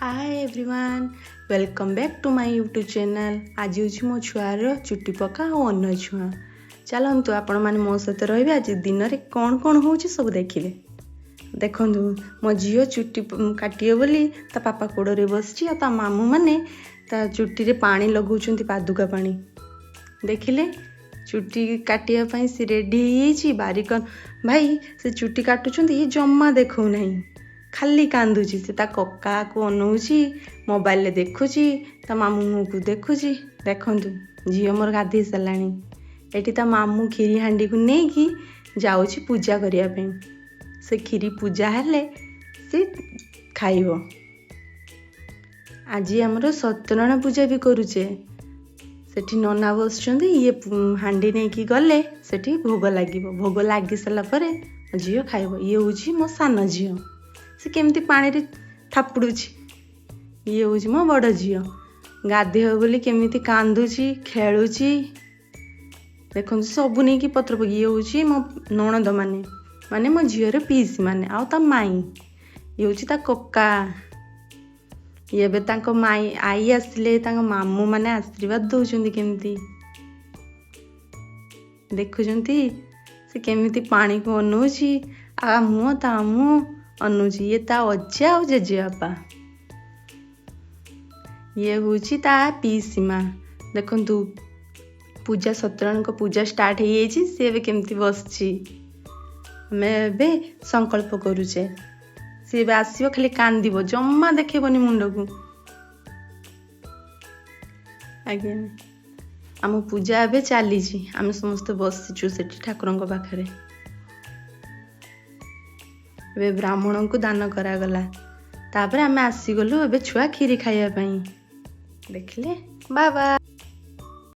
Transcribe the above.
Hi everyone, welcome back to my YouTube channel. ଆଜି ହେଉଛି ମୋ ଛୁଆର ଚୁଟି ପକା ଆଉ ଅନ୍ନ ଛୁଆଁ। ଚାଲନ୍ତୁ, ଆପଣମାନେ ମୋ ସହିତ ରହିବେ। ଆଜି ଦିନରେ କ'ଣ କ'ଣ ହେଉଛି ସବୁ ଦେଖିବେ। ଦେଖନ୍ତୁ, ମୋ ଝିଅ ଚୁଟି କାଟିବ ବୋଲି ତା ପାପା କୋଡ଼ରେ ବସିଛି ଆଉ ତା ମାମୁଁ ମାନେ ତା ଚୁଟିରେ ପାଣି ଲଗାଉଛନ୍ତି, ପାଦୁକା ପାଣି। ଦେଖିଲେ, ଚୁଟି କାଟିବା ପାଇଁ ସେ ରେଡ଼ି ହେଇଯାଇଛି। ବାରିକ ଭାଇ ସେ ଚୁଟି କାଟୁଛନ୍ତି। ଇଏ ଜମା ଦେଖାଉନାହିଁ, ଖାଲି କାନ୍ଦୁଛି। ସେ ତା କକାକୁ ଅନଉଛି, ମୋବାଇଲରେ ଦେଖୁଛି, ତା ମାମୁଁ ମୁହଁକୁ ଦେଖୁଛି। ଦେଖନ୍ତୁ, ଝିଅ ମୋର ଗାଧେଇ ସାରିଲାଣି। ଏଠି ତା ମାମୁଁ କ୍ଷୀରି ହାଣ୍ଡିକୁ ନେଇକି ଯାଉଛି ପୂଜା କରିବା ପାଇଁ। ସେ କ୍ଷୀରି ପୂଜା ହେଲେ ସେ ଖାଇବ। ଆଜି ଆମର ସତ୍ୟନାରାୟଣ ପୂଜା ବି କରୁଛେ। ସେଠି ନନା ବସୁଛନ୍ତି। ଇଏ ହାଣ୍ଡି ନେଇକି ଗଲେ ସେଠି ଭୋଗ ଲାଗିବ। ଭୋଗ ଲାଗି ସାରିଲା ପରେ ମୋ ଝିଅ ଖାଇବ। ଇଏ ହେଉଛି ମୋ ସାନ ଝିଅ। ସେ କେମିତି ପାଣିରେ ଥାପୁଡ଼ୁଛି। ଇଏ ହେଉଛି ମୋ ବଡ଼ ଝିଅ। ଗାଧେଇବ ବୋଲି କେମିତି କାନ୍ଦୁଛି, ଖେଳୁଛି ଦେଖନ୍ତୁ। ସବୁ ନେଇକି ପତ୍ର ପକେଇ। ଇଏ ହେଉଛି ମୋ ନଣନ୍ଦ ମାନେ, ମାନେ ମୋ ଝିଅର ପିଇସି ମାନେ ଆଉ ତା ମାଇଁ। ଇଏ ହେଉଛି ତା କକା। ଇଏ ଏବେ ତାଙ୍କ ମାଇଁ ଆଈ ଆସିଲେ, ତାଙ୍କ ମାମୁଁ ମାନେ ଆଶୀର୍ବାଦ ଦଉଛନ୍ତି କେମିତି ଦେଖୁଛନ୍ତି। ସେ କେମିତି ପାଣିକୁ ଅନଉଛି, ଆ ମୁହଁ ତା ମୁହଁ ଅନଉଛି। ଇଏ ତା ଅଜା ଆଉ ଜେଜେବାପା। ଇଏ ହେଉଛି ତା ପିଇସି ମା। ଦେଖନ୍ତୁ, ପୂଜା, ସତ୍ୟନାରାୟଣଙ୍କ ପୂଜା ଷ୍ଟାର୍ଟ ହେଇଯାଇଛି। ସେ ଏବେ କେମିତି ବସିଛି। ଆମେ ଏବେ ସଂକଳ୍ପ କରୁଛେ। ସେ ଏବେ ଆସିବ, ଖାଲି କାନ୍ଦିବ, ଜମା ଦେଖେଇବନି ମୁଣ୍ଡକୁ। ଆଜ୍ଞା, ଆମ ପୂଜା ଏବେ ଚାଲିଛି। ଆମେ ସମସ୍ତେ ବସିଛୁ ସେଠି ଠାକୁରଙ୍କ ପାଖରେ। ଏବେ ବ୍ରାହ୍ମଣଙ୍କୁ ଦାନ କରାଗଲା। ତାପରେ ଆମେ ଆସିଗଲୁ ଏବେ ଛୁଆ କ୍ଷୀରି ଖାଇବା ପାଇଁ। ଦେଖିଲେ, ବାବା।